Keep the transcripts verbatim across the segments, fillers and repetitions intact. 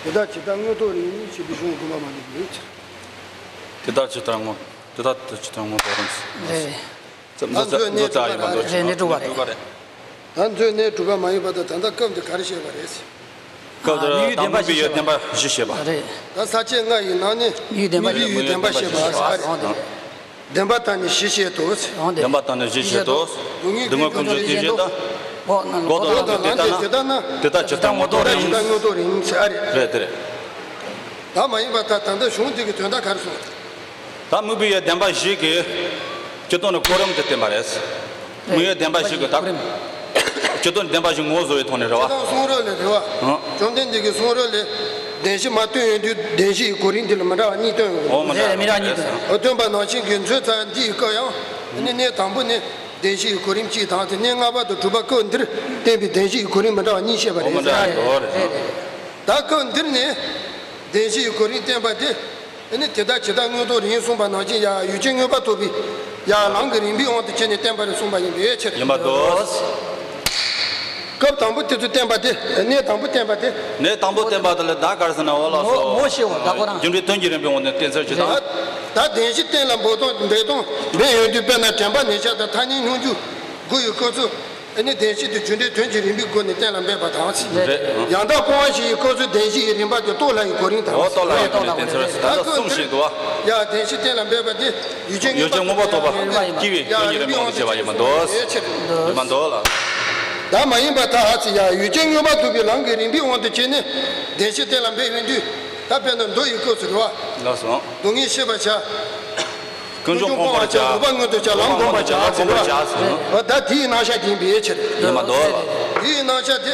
དེ་དག་ཇི་ལྟར་མངོན་རྟོགས་རིགས་ནི་ཞེས་པའི་གཞུང་དགོངས་པ་མ་ནི་ཡོད། དེ་དག་ཇི་ལྟར་མངོན། དེ་དག་ཇི་ལྟར་མངོན་རྟོགས་རིགས། རེད། ད་མཛོད་གནས་དྲུག་པ་རེད། རེད། གནས་དྲུག་པ་རེད། ད་མཛོད་གནས་དྲུག་པ་མ་ཡིན་པ་དང་ད་ལྟ་སྐབས་འདི་ག་རེ་བཤད་པ་རེད། སྐབས་དེར་དམིགས་ཡུལ་བདེན་པ་བཞི་བཤད་པ་རེད། ད་ས་བཅད་ལྔ་ཡི་ནང་ནས་དམིགས་ཡུལ་བདེན་པ་བཞི་བཤད་པ་རེད། བདེན་པ་དག་ནི་བཞི་བཤད་དོ། བདེན་པ་དག་ནི་བཞི་བཤད་དོ། སྡུག་བསྔལ་ཀུན་འབྱུང་དེ་བཞིན་དུ། འགོག་དང་ལམ་དེ་དེ་ལྟ་ན། དེ་ལྟ་ཇི་ལྟར་མངོན་རྟོགས་རིགས། རེད་དེ་རེད། ད་མ་ཡིན་པ་ད་ད་ལྟ་གཞུང་འདི་གི་དོན་དག་ག་རེ་གསུངས། ད་དམིགས་པའི་ཡུལ་བདེན་པ་བཞི་གི་སྤྱི་དོན་ནི་གོ་རིམ་དུ་བསྟན་པ་རེད། དམིགས་ཡུལ་བདེན་པ་བཞི་གི་ད་སྤྱི་དོན་བདེན་པ་བཞི་ངོ་བོ་བཟོ་བའི་ཐོག་ནས་རེད་བ། སྤྱི་དོན་གསུང་རབ་ལས་རེད་བ། ཨང་། བཅོམ་ལྡན་འདས་ཀྱི་གསུང་རབ་ལས་བདེན་བཞི་མ་སྟོན་ཡོང་དུས་བདེན་བཞི་ཡི་གོ་རིམ་འདི་ལ་མི་འདྲ་བ་གཉིས་སྟོན་ཡོང་། འོ་མི་འདྲ་བ་གཉིས་སྟོན། འོ་སྟོན་པ་ནང་བཞིན་གྱི་མཛོད་ཚར་འདི་ཡི་སྐབས་ཡང་ནི་གནས་དང་པོ་ནི་བདེན་བཞི་ཡི་གོ་རིམ་གཅིག་དང་དེ་གནས་ལྔ་པ་དང་དྲུག་པ་སྐབས་འདིར་བསྟན་པའི་བདེན་བཞི་ཡི་གོ་རིམ་མི་འདྲ་བ་གཉིས་བཤད་པ་རེད། འོ་མི་འདྲ་བ་གཉིས་རེད། ད་སྐབས་འདིར་ནི་བདེན་བཞི་ཡི་གོ་རིམ་བསྟན་པ་དེ། ཨ་ནི་དེ་དག་ཇི་ལྟར་མངོན་རྟོགས་རིགས་གསུངས་པ་ནང་བཞིན་ཡང་ཡུལ་ཅན་མངོན་པར་རྟོགས་པའི་ཡང་ལམ་གྱི་རིམ་པའི་དབང་དུ་བྱས་ནས་བསྟན་པ་རེད་གསུངས་པ་ཡིན་པའི་ཕྱིར། ཡིན་པ་འདོད། སྐབས་དང་པོ་དེ་ཚོ་བསྟན་པ་དེ་གནས་དང་པོ་བསྟན་པ་དེ། གནས་དང་པོ་བསྟན་པ་དེ་ལ་ད་ག་རེ་ཟེར་ན་འོ་ལགས་སོ། ངོ་ངོ་ཤེས་པ་ད་ཁོ་རང་། རྒྱུ་འབྲས་དོན་གྱི་རིམ་པའི་དབང་དུ་བསྟན་ཚུལ་ཇི་ལྟར། ད་བདེན་བཞི་གཏན་ལ་འབེབས་སྟངས་འབེབས་སྟངས་འབད་ཡོང་དུས་དཔེར་ན་དྲན་པ་ནས་ཤར་དང་ཐ་སྙད་སྙོམས་འཇུག་དགུ་ཡི་སྐབས་སུ། ཨ་ནི་བདེན་བཞི་དེ་རྒྱུ་འབྲས་དོན་གྱི་རིམ་པའི་སྒོ་ནས་གཏན་ལ་འབེབས་པ་དང་། རེད། ཡང་དག་སྤོང་བ་བཞི་ཡི་སྐབས་སུ་བདེན་བཞི་ཡི་རིམ་པ་དེ་རྟོགས་ལྷ་ཡི་གོ་རིམ་དང་། འོ་རྟོགས་ལྷ་ཡི་གོ་རིམ་བསྟན་ཚུལ་ད་ལྟ་གསུངས་བཞིན་དུ་བ། ཡང་བདེན་བཞི་གཏན་ལ་འབེབས་པ་དེ་ཡུལ་ཅན་ཡུལ་ཅན་མངོན་པར་རྟོགས་པ་སྐྱེ་བའི་དོན་གྱི་རིམ་པའི་དབང་དུ་བྱས་པ་ཡིན་པ་འདོད། ཡིན་པ་འདོད་ལ། ད་མ་ཡིན་པ་ད་ཨ་ཙི་ཡང་ཡུལ་ཅན་མངོན་པར་རྟོགས་པའི་ལམ་གྱི་རིམ་པའི་དབང་དུ་བྱས་ནས་བདེན་བཞི་གཏན་ལ་འབེབས་ཡོང་དུས་ད་དཔེར་ན་མདོ་ཡི་སྐབས་སུ་རེད་བ། ལགས་སོ། སྡུག་བསྔལ་ཤེས་པར་བྱ། ཀུན་འབྱུང་སྤོང་བར་བྱ། རིག་པ་མངོན་དུ་བྱ། ལམ་བསྒོམ་པར་བྱ། ཟེར་བ། ད་དེའི་རྣམ་གཞག་ཡིན་པའི་ཕྱིར། ཡིན་མ་འདུག་ལ། དེའི་རྣམ་གཞག་དེ་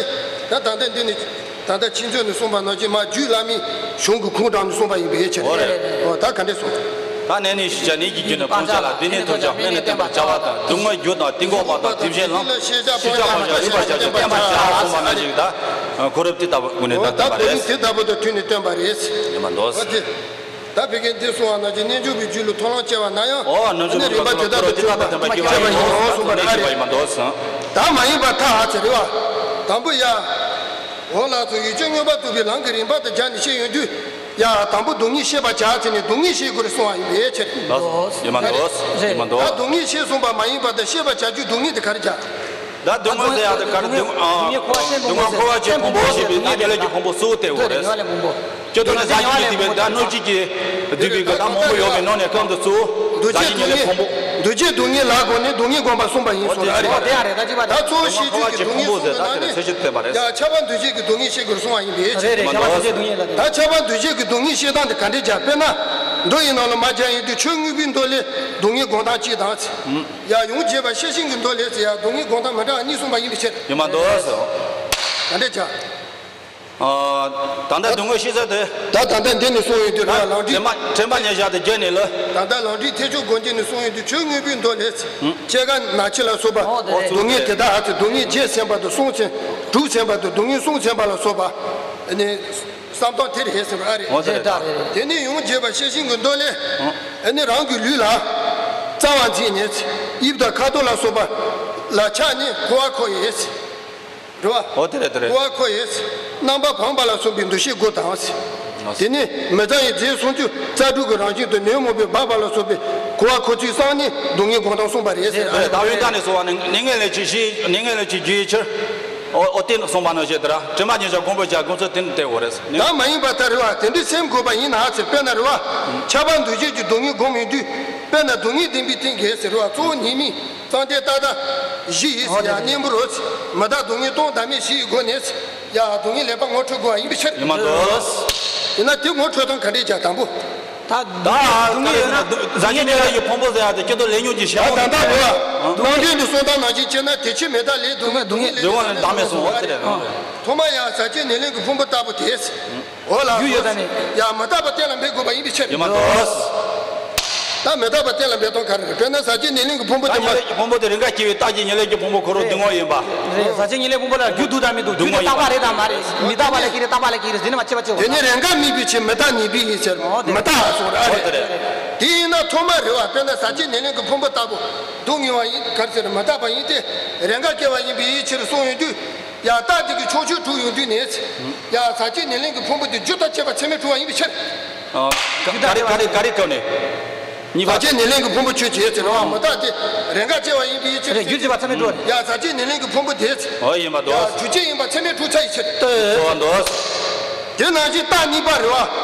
ད་ད་ལྟ་འདི་ནི་ད་ལྟ་ཕྱི་མཛོད་ནས་གསུངས་པ་ནང་བཞིན་མ་རྒྱུད་བླ་མའི་གཞུང་གི་ཁུངས་དྲངས་ནས་གསུངས་པ་ཡིན་པའི་ཕྱིར། འོ་རེད། འོ་ད་ག་འདྲས་གསུངས། ད་ནད་ནི་ཞི་བྱ་ནད་ཀྱི་རྒྱུ་ནི་སྤང་བྱ་ལ། སྡུག་བསྔལ་ཐོབ་ཀྱང་སྨན་ནི་བསྟེན་པར་བྱ་བ་དང་། སྡུག་བསྔལ་རྒྱུ་དང་དེ་འགོག་པ་དང་། དེ་བཞིན་ལམ་ཤེས་བྱ་སྤོང་བྱ་སྤང་བྱ་རིག་པར་བྱ་སྟེ་བསྟེན་པར་བྱ་གསུངས་པ་ནང་བཞིན་ད་གོ་རིམ་དེ་ལྟ་བུ་ཀུན་ནས་ད་བསྟན་པ་རེད། དེ་ལྟ་བུ་དང་མཐུན་ནས་བསྟན་པ་རེད། ཡིན་མ་འདུག་ལ། ད་བོད་སྐད་འདི་གསུང་བ་ནང་བཞིན་རྣལ་འབྱོར་པའི་རྒྱུད་ལ་མཐོང་ལམ་སྐྱེ་བ་ན་ཡང་། འོ་རྣལ་འབྱོར་པའི་རྒྱུད་ལ་མཐོང་ལམ་སྐྱེ་བ་ཡིན་ནོ་གསུངས་པ་རེད། ད་མ་ཡིན་པར་ཐལ་ཟེར་བ། དང་པོ་ཡ། འོ་ལགས་སོ། ཡུལ་ཅན་མངོན་པར་རྟོགས་པའི་ལམ་གྱི་རིམ་པ་དང་སྦྱར་ནས་བཤད་ཡོང་དུས། ཡ་དང་པོ་སྡུག་བསྔལ་ཤེས་པར་བྱ་ཟེར་ནས་སྡུག་བསྔལ་ཤེས་དགོས་རེད་གསུང་བ་ཡིན་པའི་ཕྱིར། ལགས་སོ། ཡིན་མ་འདུག་ཡིན་མ་འདུག་ད་སྡུག་བསྔལ་ཤེས་གསུངས་པ་མ་ཡིན་པར་ད་ཤེས་པར་བྱ་རྒྱུའི་སྡུག་བསྔལ་དེ་ག་རེ་བྱ། ད་སྡུག་བསྔལ་ཟེར་ཡག་དེ་ག་རེ་སྡུག་ཨ། སྡུག་བསྔལ་འཁོར་བ་ཅན་ཕུང་པོ་ཞེས་པའི་ནད་ཀྱི་ལས་ཀྱི་ཕུང་པོ་གཙོ་བོ་དེ་འོ་རེད། སྤྱིར་བཏང་ནི་ཟག་བཅས་ཀྱིས་བསྡུས་པའི་ད་སྣོད་བཅུད་ཀྱིས་བསྡུས་པའི་གི་ད་མང་པོ་ཡོད་པའི་ནང་ནས་གང་དུ་གཙོ་བོ་ཟག་བཅས་ཀྱི་ནད་ལས་ཕུང་པོ། འདུ་བྱེད་སྡུག་བསྔལ་ལ་དགོངས་ནས་སྡུག་བསྔལ་བསྒོམ་པ་གསུངས་པ་ཡིན་གསུངས་ར་རེད། འོ་དེ་ཡང་རེད། ད་ཅི་པ་ད་གཙོ་བོ་ཤེས་རྒྱུད་ཀྱི་སྡུག་བསྔལ་གསུངས་པ་ན་ནི། ཡ་ཁྱབ་པ་འདུ་བྱེད་ཀྱི་སྡུག་བསྔལ་ཤེས་དགོས་གསུང་བ་ཡིན་པའི་ཕྱིར། རེད་རེད། ཁྱབ་པ་འདུ་བྱེད་སྡུག་བསྔལ་ལ། ད་ཁྱབ་པ་འདུ་བྱེད་ཀྱི་སྡུག་བསྔལ་ཤེས་སྟངས་དེ་ག་འདྲས་བྱ། དཔེར་ན། མདོ་ཡི་ནང་ལ་མ་སྦྱར་ཡོང་དུས་ཆོས་དངོས་པོའི་མདོ་ལས་སྡུག་བསྔལ་སྒོམ་སྟངས་གཅིག་དང་། ཡ་ཡུམ་རྒྱས་པ་ཤེར་ཕྱིན་གྱི་མདོ་ལས་ཟེར་ཡ་སྡུག་བསྔལ་སྒོམ་སྟངས་མི་འདྲ་བ་གཉིས་གསུངས་པ་ཡིན་པའི་ཕྱིར། ཡིན་མ་འདུག་ཟེར། ག་འདྲས་བྱ། ཨ། ད་ལྟ་སྡུག་བསྔལ་ཤེས་ཚད་དེ། ད་ད་ལྟ་འདི་ནས་གསུངས་ཡོང་དུས་ར་ལམ་འབྲས། དྲན་པ་དྲན་པ་ཉེར་བཞག་དེ་བརྒྱད་ནས་ལ། ད་ལྟ་ལམ་འབྲས་ཐེག་མཆོག་སྒོམ་རྒྱན་ནས་གསུངས་ཡོང་དུས་ཆོས་དངོས་པོའི་མདོ་ལས། སྐྱེ་རྒ་ན་འཆི་ལ་སོགས་པ། འོ་དེ་རེད། སྡུག་བསྔལ་དེ་དག་ཨ་ཙི་སྡུག་བསྔལ་བརྒྱད་ཚན་པ་དང་གསུམ་ཚན། དྲུག་ཚན་པ་དང་སྡུག་བསྔལ་གསུམ་ཚན་པ་ལ་སོགས་པ། ཨ་ནི། བསམ་སྟངས་དེ་རེད་ཟེར་བ་ཨ་རེད། འོ་དེ་རེད། དེ་ནས་ཡུམ་རྒྱས་པ་ཤེར་ཕྱིན་གྱི་མདོ་ལས། ཨ་ནི་རང་གི་ལུས་ལ། རྩ་བ་འཛིན་ནས། དབྱིབས་དང་ཁ་དོག་ལ་སོགས་པ། ལ་ཆགས་ནས་འཁོར་བར་འཁོར་བའི། རེད་བ། འོ་དེ་རེད་དེ་རེད། འཁོར་བར་འཁོར་བའི། རྣམ་པར་སྤངས་པ་ལ་སོགས་པའི་འདུ་ཤེས་དགུ་དང་། དེ་ནས་མི་གཙང་བའི་རྫས་སུམ་ཅུ་རྩ་དྲུག་གི་རང་བཞིན་དུ་ནད་མུག་པས་སྦགས་པ་ལ་སོགས་པའི་འཁོར་བར་འཁོར་ཚུལ་གསུངས་ནས་སྡུག་བསྔལ་སྒོམ་སྟངས་གསུངས་པ་རེད་ཟེར། རེད་རེད། ད་ཡོན་བདག་ནས་གསུངས་པ་ནི་ནད་ངན་ལས་ཀྱི་ཞི། ནད་ངན་ལས་ཀྱི་རྒྱུ་ཡི་ཕྱིར། འོ་འོ་དེ་གསུངས་པ་ནང་བཞིན་དེ་ར་དྲི་མ་ཉེར་བཞག་སྒོམ་པར་བྱ་སྒོམ་ཚུལ་དེ་ནི་དེ་འོ་རེད། ད་མ་ཡིན་པ་ལྟར་རེད་བ། དེ་འདྲའི་སེམས་དགོས་པ་ཡིན་ན་ཟེར། དཔེར་ན་རེད་བ། ཁྱབ་པ་འདུ་བྱེད་ཀྱི་སྡུག་བསྔལ་སྒོམ་ཡོང་དུས། དཔེར་ན་སྡུག་བསྔལ་བདེན་པའི་སྟེང་གི་ཟེར་རེད་བ། གཙོ་བོ་ཉེས་དམིགས་ཙམ་དེ་ཏག་ཏག་བཞི་ཡིས་ཟེར་ཡ་གཉེན་པོ་རོ། མི་རྟག་སྡུག་བསྔལ་སྟོང་བདག་མེད་བཞི་ཡི་སྒོ་ནས་ཡ་སྡུག་བསྔལ་ལེགས་པར་ངོ་འཕྲོད་དགོས་པ་ཡིན་པའི་ཕྱིར། ཡིན་མ་འདུག་ཡིན་ན་དེ་ངོ་འཕྲོད་སྟངས་ག་འདྲས་བྱ། དང་པོ། ད་ད་སྡུག་བསྔལ་ཡོད་ན་ཟག་བཅས་ཉེར་བཞག་གི་ཕུང་པོ་ཟེར་ཡ་དེ་སྤྱིར་བཏང་ལས་ཉོན་གྱི་ཞེན་ད་ད་ལྟ་རེད་བ། སྡུག་བསྔལ་གྱི་གསུང་སྟངས་ནང་བཞིན་བྱས་ན་དེ་ཕྱིར་མི་རྟག་ལས་སྡུག་བསྔལ། སྡུག་བསྔལ་ལས་བདག་མེད་གསུངས་པ་དེ་རེད། ཐོག་མ་ཡང་ཟག་བཅས་ནད་ལེན་གྱི་ཕུང་པོ་ལྟ་བུ་དེ། འོ་ལགས་སོ། ཡང་མི་རྟག་པ་གཏན་ལ་འབེབས་དགོས་པ་ཡིན་པའི་ཕྱིར། ཡིན་མ་འདུག་ད་མི་རྟག་པ་གཏན་ལ་འབེབས་སྟངས་ག་རེ་རེད། དཔེར་ན་ཟག་བཅས་ནད་ལེན་གྱི་ཕུང་པོ་དེ་མ། ཉེར་ལེན་གྱི་ཕུང་པོ་དེ་རེས་འགའ་སྐྱེ་བའི་རྟགས་ཀྱིས་ཉེར་ལེན་གྱི་ཕུང་པོ་ཁོ་རང་སྡུག་བསྔལ་ཡིན་པ། རེད། ཟག་བཅས་ཉེར་ལེན་ཕུང་པོ་ལ་རྒྱུ་འདུག་དང་མི་འདུག་རྒྱུ་དེ་རྟག་པ་རེད་དང་མ་རེད། མི་རྟག་པ་ལ་སྐྱེ་རེད། རྟག་པ་ལ་སྐྱེ་རེད་ཟེར་ནས་མ་ཕྱེ་བ་ཕྱེ་བ། དེ་ནི་རེས་འགའ་དམིགས་པའི་ཕྱིར་མི་རྟག་ཉེས་པའི་ཕྱིར། འོ་དེ་རེད། མི་རྟག་གསུངས་ར་རེད། དེ་ཡིན་ན་ཐོག་མ་རེད་བ། དཔེར་ན་ཟག་བཅས་ནད་ལེན་གྱི་ཕུང་པོ་ལྟ་བུ་སྡུག་བསྔལ་བ་ཡིན་ག་རེ་ཟེར་མི་རྟག་པ་ཡིན་ཏེ། རེས་འགའ་སྐྱེ་བ་ཡིན་པའི་ཕྱིར་གསུངས་ཡོང་དུས། ཡ་རྟགས་དེ་གི་ཕྱོགས་ཆོས་དྲུག་ཡོང་དུས་ནས། ཡ་ཟག་བཅས་ནད་ལེན་གྱི་ཕུང་པོ་དེ་རྒྱུ་དང་བཅས་པ་ཚད་མས་གྲུབ་པ་ཡིན་པའི་ཕྱིར། ཨ། ག་ག་རེ་ག་རེ་ག་རེ་སྐབས་ནས། གཉིས་པ། ཟག་བཅས་ནད་ལེན་གྱི་ཕུང་པོ་ཆོས་ཅན་ཟེར་བ་མི་རྟག་སྟེ། རེས་འགའ་སྐྱེ་བ་ཡིན་པའི་ཕྱིར། རེས་རྒྱུ་བྱས་པ་ཚད་མས་གྲུབ་པ་རེད། ཡ་ཟག་བཅས་ནད་ལེན་གྱི་ཕུང་པོ་དེ། ཨོ་ཡིན་པ་འདོད། ཡ་རྒྱུ་ཅན་ཡིན་པ་ཚད་མས་གྲུབ་ཚར་བའི་ཕྱིར། ཨོ་འདོད། དེ་ནང་བཞིན་རྟགས་གཉིས་པ་རེད་བ།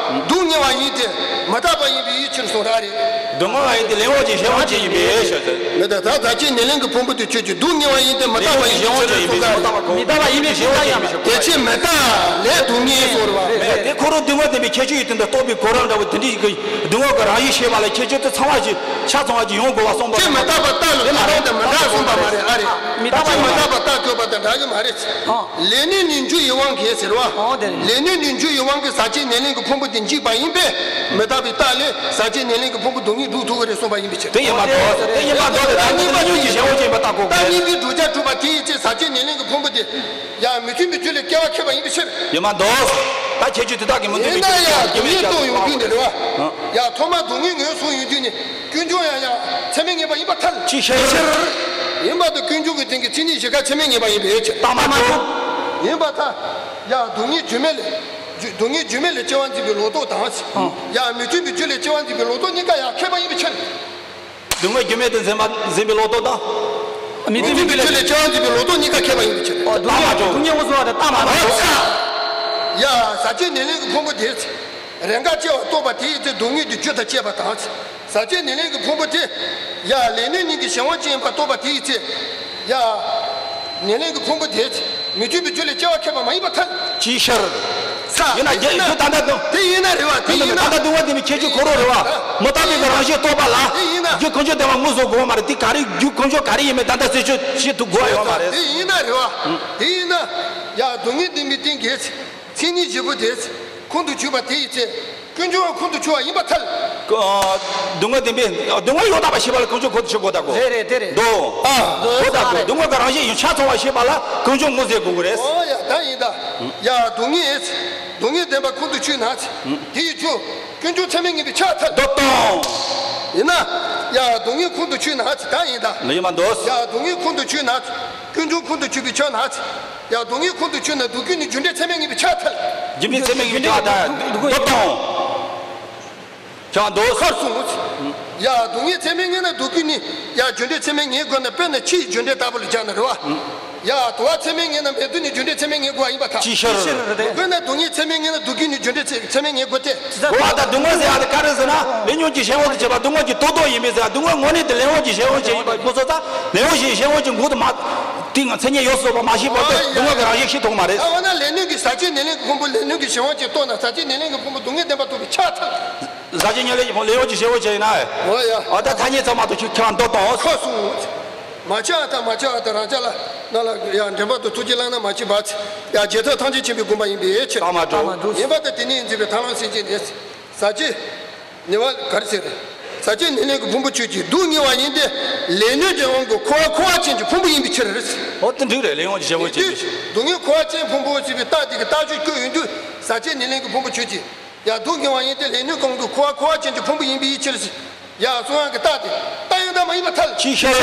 སྡུག་བསྔལ་བ་ཡིན་ཏེ། མི་རྟག་པ་ཡིན་པའི་ཕྱིར་གསུངས་ར་རེད། སྡུག་བསྔལ་བ་ཡིན་ཏེ་ལེན་དབང་གྱི་གཞན་དབང་ཅན་ཡིན་པའི་ཕྱིར་ཟེར། མི་རྟག་ད་ཟག་བཅས་ནད་ལེན་གྱི་ཕུང་པོ་དེ་ཆོས་ཅན། སྡུག་བསྔལ་བ་ཡིན་ཏེ་མི་རྟག་པ་ཡིན་པའི་ཕྱིར་གསུངས་ར་རེད། མི་རྟག་པ་ཡིན་པའི་ཕྱིར་ཡང་། དེ་ཕྱིར་མི་རྟག་ལས་སྡུག་བསྔལ་གསུངས་རེད་བ། དེ་ཁོ་རང་སྡུག་བསྔལ་བདེན་པའི་ཁྱད་ཆོས་ཡོད་དེ་འདྲ་རྟོགས་པའི་གོ་རིམ་འདྲ་བོ་དེ་འདྲའི་གི་སྡུག་བསྔལ་གྱི་རང་བཞིན་ཤེས་པ་ལ་ཁྱད་ཆོས་དེ་ཚང་བ་ཞིག་ཆ་ཚང་བ་ཞིག་ཡོང་དགོས་པ་གསུངས་པ། དེ་མི་རྟག་པ་རྟག་ལ་ལྷག་རང་དང་མི་འདྲ་གསུངས་པ་མ་རེད་ཨ་རེད། མི་རྟག་པ་མི་རྟག་པ་རྟག་བཀོད་པ་དང་འདྲ་གི་མ་རེད། ལས་ནུས་ནི་རྒྱུ་ཡི་དབང་གིས་ཟེར་བ། ལས་ནུས་ནི་རྒྱུ་ཡི་དབང་གིས་ཟག་བཅས་ནད་ལེན་གྱི་ཕུང་པོ་དེ་འཇིག་པ་ཡིན་པས། མི་རྟག་པའི་རྟགས་ལས་ཟག་བཅས་ནད་ལེན་གྱི་ཕུང་པོ་སྡུག་བསྔལ་སྒྲུབ་ཐུབ་ཀྱི་རེད་གསུངས་པ་ཡིན་པའི་ཕྱིར། དེ་ཡིན་པ་འདོད། དེ་ཡིན་པ་འདོད་དེ་རྟགས་གཉིས་པ་ལས་ཉོན་གྱི་གཞན་དབང་ཅན་ཡིན་པ་རྟགས་གོ་དགོས། རྟགས་གཉིས་པའི་བསྒྲུབ་བྱ་གྲུབ་པ་དེ་ཡི་ཚེ་ཟག་བཅས་ནད་ལེན་གྱི་ཕུང་པོ་དེ། ཡང་མི་མཐུན་པའི་རྒྱུ་ལས་སྐྱེ་བ་ཁེགས་པ་ཡིན་པའི་ཕྱིར། ཡིན་པ་འདོད། ད་ཁྱད་ཆོས་དེ་དག་གིས་མི་མཐུན་པའི་རྒྱུ་ལས་སྐྱེ་བ་ཁེགས་པ་ཡིན་པའི་ཕྱིར། ཡང་ཐོག་མར་སྡུག་བསྔལ་ངོས་བཟུང་ཡོང་དུས་ནི། ཀུན་འབྱུང་ཡང་ཡང་ཚད་མས་ངེས་པ་ཡིན་པར་ཐལ། ཅིའི་ཕྱིར། ཡིན་པར་ཐལ། ཀུན་འབྱུང་གི་སྟེང་གི་མཚན་ཉིད་བཞི་ཀ་ཚད་མས་ངེས་པ་ཡིན་པའི་ཕྱིར། རྟགས་མ་གྲུབ། ཡིན་པར་ཐལ། ཡང་སྡུག་བསྔལ་རྒྱུ་མེད་ལས། རྒྱུ་སྡུག་བསྔལ་རྒྱུ་མེད་ལས་སྐྱེ་བ་འཛིན་པའི་ལོག་རྟོག་དང་། ཡང་མི་མཐུན་པའི་རྒྱུ་ལས་སྐྱེ་བ་འཛིན་པའི་ལོག་རྟོག་གཉིས་ཀ་ཡང་ཁེགས་པ་ཡིན་པའི་ཕྱིར། སྡུག་བསྔལ་རྒྱུ་མེད་དུ་འཛིན་པ་འཛིན་པའི་ལོག་རྟོག་དང་། མི་མཐུན་པའི་རྒྱུ་ལས་སྐྱེ་བ་འཛིན་པའི་ལོག་རྟོག་གཉིས་ཀ་ཁེགས་པ་ཡིན་པའི་ཕྱིར། རྟགས་མ་གྲུབ། སྡུག་བསྔལ་ངོས་བཟུང་བ་དང་རྟགས་མ་གྲུབ། ཡ་ཟག་བཅས་ནད་ལེན་གྱི་ཕུང་པོ་དེ། རེས་འགའ་སྐྱེ་བ་རྟོགས་པ་དེ་ཡི་ཚེ་སྡུག་བསྔལ་གྱི་རྒྱུ་དང་བཅས་པ་དང་། ཟག་བཅས་ནད་ལེན་གྱི་ཕུང་པོ་དེ། ཡ་ལས་ནུས་ཉིད་ཀྱི་གཞན་དབང་ཅན་ཡིན་པ་རྟོགས་པ་དེ་ཡི་ཚེ། ཡ། ནད་ལེན་གྱི་ཕུང་པོ་དེ། མི་མཐུན་པའི་རྒྱུ་ལས་སྐྱེ་བ་ཁེགས་པ་མ་ཡིན་པར་ཐལ། ཅིའི་ཕྱིར། ཡིན་ན་རྒྱུ་ད་ལྟ་དང་། དེ་ཡིན་ན་རེད་བ། དེ་ཡིན་ན། ད་ལྟ་སྡུག་བསྔལ་བདེན་པའི་ཁྱད་ཆོས་ཁོ་རང་རེད་བ། མི་རྟག་པའི་གི་རང་བཞིན་རྟོགས་པ་ལ། དེ་ཡིན་ན། རྒྱུ་ཀུན་འབྱུང་བདེན་པ་ངོས་བཟུང་དགོས་པ་མ་རེད། དེ་ག་རེ་རྒྱུ་ཀུན་འབྱུང་ག་རེ་ཡིན་མིན་ད་ལྟ་རྩད་གཅོད་བྱེད་ཐུབ་དགོས་པ་ཡོད་མ་རེད། དེ་ཡིན་ན་རེད་བ། དེ་ཡིན་ན། ཡ་སྡུག་བསྔལ་བདེན་པའི་སྟེང་གི། མཚན་ཉིད་བཞི་པོ་དེ། ཁོང་དུ་ཆུད་པ་དེ་ཡི་ཚེ། ཀུན་འབྱུང་བ་ཁོང་དུ་ཆུད་པ་ཡིན་པར་ཐལ། སྡུག་བསྔལ་བདེན་པའི་སྡུག་བསྔལ་ཡང་དག་པར་ཤེས་པ་ལ་ཀུན་འབྱུང་ཁོང་དུ་ཆུད་དགོས་ད་གོ། རེད་རེད་དེ་རེད། འདུག་ཨ། གོ་ད་གོ། སྡུག་བསྔལ་གྱི་རང་བཞིན་ཡང་ཆ་ཚང་བ་ཤེས་པ་ལ་ཀུན་འབྱུང་ངོས་ཟིན་དགོས་ཀྱི་རེད། ཨོ་ཡ་ད་ཡིན་ད། ཡ་སྡུག་བསྔལ། སྡུག་བསྔལ་བདེན་པ་ཁོང་དུ་ཆུད་ན། དེ་ཡི་རྒྱུ། ཀུན་འབྱུང་ཚད་མས་ངེས་པའི་ཕྱིར་ཐལ། འདོད་དང་། ཡིན་ན། ཡ་སྡུག་བསྔལ་ཁོང་དུ་ཆུད་ན་ད་ཡིན་ད། ལ་ཡིན་མ་འདོད། ཡ་སྡུག་བསྔལ་ཁོང་དུ་ཆུད་ན། ཀུན་འབྱུང་ཁོང་དུ་ཆུད་པའི་ཕྱིར་ན། ཡ་སྡུག་བསྔལ་ཁོང་དུ་ཆུད་ན་སྡུག་ཀུན་ནི་རྒྱུ་འབྲས་ཚད་མས་ངེས་པའི་ཕྱིར་ཐལ། རྒྱུ་འབྲས་ཚད་མས་ངེས་པའི་ཕྱིར་ཐལ། འདོད་དང་། ཡང་འདོད། ཁར་སོང་། ཡ་སྡུག་བསྔལ་ཚད་མས་ངེས་ན་སྡུག་ཀུན་ནི། ཡ་རྒྱུ་འབྲས་ཚད་མས་ངེས་དགོས་ན་དཔེར་ན་ཕྱིའི་རྒྱུ་འབྲས་ལྟ་བུ་ལ་སྦྱར་ན་རེད་བ། ཡ་དུ་བ་ཚད་མས་ངེས་ན་མེ་དུ་ནི་རྒྱུ་འབྲས་ཚད་མས་ངེས་དགོས་པ་ཡིན་པར་ཐལ། ཅིའི་ཕྱིར། དཔེར་ན་སྡུག་བསྔལ་ཚད་མས་ངེས་ན་སྡུག་ཀུན་ནི་རྒྱུ་འབྲས་ཚད་ཚད་མས་ངེས་དགོས་ཏེ། དུ་བ་དང་སྡུག་བསྔལ་ཟེར་ཡ་དེ་ག་རེ་ཟེར་ན་ལས་ཉོན་གྱི་གཞན་དབང་དུ་བྱས་པ་སྡུག་བསྔལ་གྱི་རྟོག་ལྡོག་ཡིན་པས་ཟེར་ཡ་སྡུག་བསྔལ་དངོས་གནས་དེ་ལས་དབང་གྱི་གཞན་དབང་ཅན་ཡིན་པ་ཁོ་ཚོ་ད་ལས་དབང་གཞན་དབང་ཅན་མགོ་དུ་མ། དེ་ང་མཚན་ཉིད་ཡོད་སོ་པ་མ་ཤེས་བར་དུ་སྡུག་བསྔལ་གྱི་རང་བཞིན་ཤེས་ཐུབ་མ་རེད། ཨ་འོ་ན་ལས་ཉོན་གྱི་ཟག་བཅས་ནད་ལེན་གྱི་ཕུང་པོ་ལས་ཉོན་གྱི་གཞན་དབང་ཅན་རྟོགས་ན་ཟག་བཅས་ནད་ལེན་གྱི་ཕུང་པོ་སྡུག་བསྔལ་བདེན་པ་རྟོགས་པའི་ཕྱིར་ཐལ། ཟག་བཅས་ཉེར་ལེན་གྱི་ཕུང་ལས་དབང་གི་གཞན་དབང་ཅན་ཡིན་ན། འོ་ཡ། འོ་ད་ཐ་སྙད་ཚང་མ་དུ་ཁྱོད་ཁྱོད་འདོད་དང་། ཁོ་གསུངས། མ་ཆགས་ཨ་ཐ་མ་ཆགས་ཨ་ཐ་རང་ཅག་ལ་ན་ལ་ཡ་འདྲེན་པ་དུ་ཐུགས་རྗེ་བླངས་ན་མ་མཆིས་པ། ཡ་རྗེ་ཐོབ་ཐམས་ཅད་མཁྱེན་པའི་དགོངས་པ་ཡིན་པའི་ཕྱིར། ལྟ་མ་འགྲོ། ཡིན་པ་དང་དེ་ཉིད་འཛིན་པའི་ཐར་ལམ་སེམས་ཅན་ནི། ཟག་བཅས། ཉེ་བ་ག་རེ་ཟེར། ཟག་བཅས་ནད་ལེན་གྱི་ཕུང་པོ་ཆོས་ཅན། སྡུག་བསྔལ་བ་ཡིན་ཏེ། ལས་ཉོན་གྱི་དབང་གིས་འཁོར་བ་འཁོར་བ་ཅན་གྱི་ཕུང་པོ་ཡིན་པའི་ཕྱིར། འོ་དེ་འགྲིག་རེད། ལས་དབང་གི་གཞན་དབང་ཅན་ཡིན་པའི་ཕྱིར། སྡུག་བསྔལ་འཁོར་བ་ཅན་ཕུང་པོ་ཞེས་པའི་རྟགས་དེ་གི་རྟགས་ཆོས་བཀོད་ཡོང་དུས་ཟག་བཅས་ནད་ལེན་གྱི་ཕུང་པོ་ཆོས་ཅན། ཡང་སྡུག་བསྔལ་བ་ཡིན་ཏེ། ལས་ཉོན་གྱི་དབང་གིས་འཁོར་བ་འཁོར་བ་ཅན་གྱི་ཕུང་པོ་ཡིན་པའི་ཕྱིར། ཡང་གསུང་ཡག་གི་རྟགས་དེ་རྟགས་ཡང་དག་མ་ཡིན་པར་ཐལ། ཅིའི་ཕྱིར།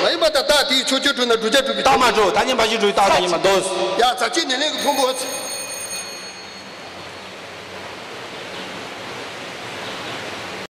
མ་ཡིན་པར་ཐལ། རྟགས་དེའི་ཕྱོགས་ཆོས་གྲུབ་ན་བསྒྲུབ་བྱ་གྲུབ་པའི་ཕྱིར། རྟགས་མ་གྲུབ། ཐ་སྙད་འབའ་ཞིག་གྲུབ་པའི་རྟགས་དེ་ཡིན་པར་འདོད། ཡང་ཟག་བཅས་ནད་ལེན་གྱི་ཕུང་པོ།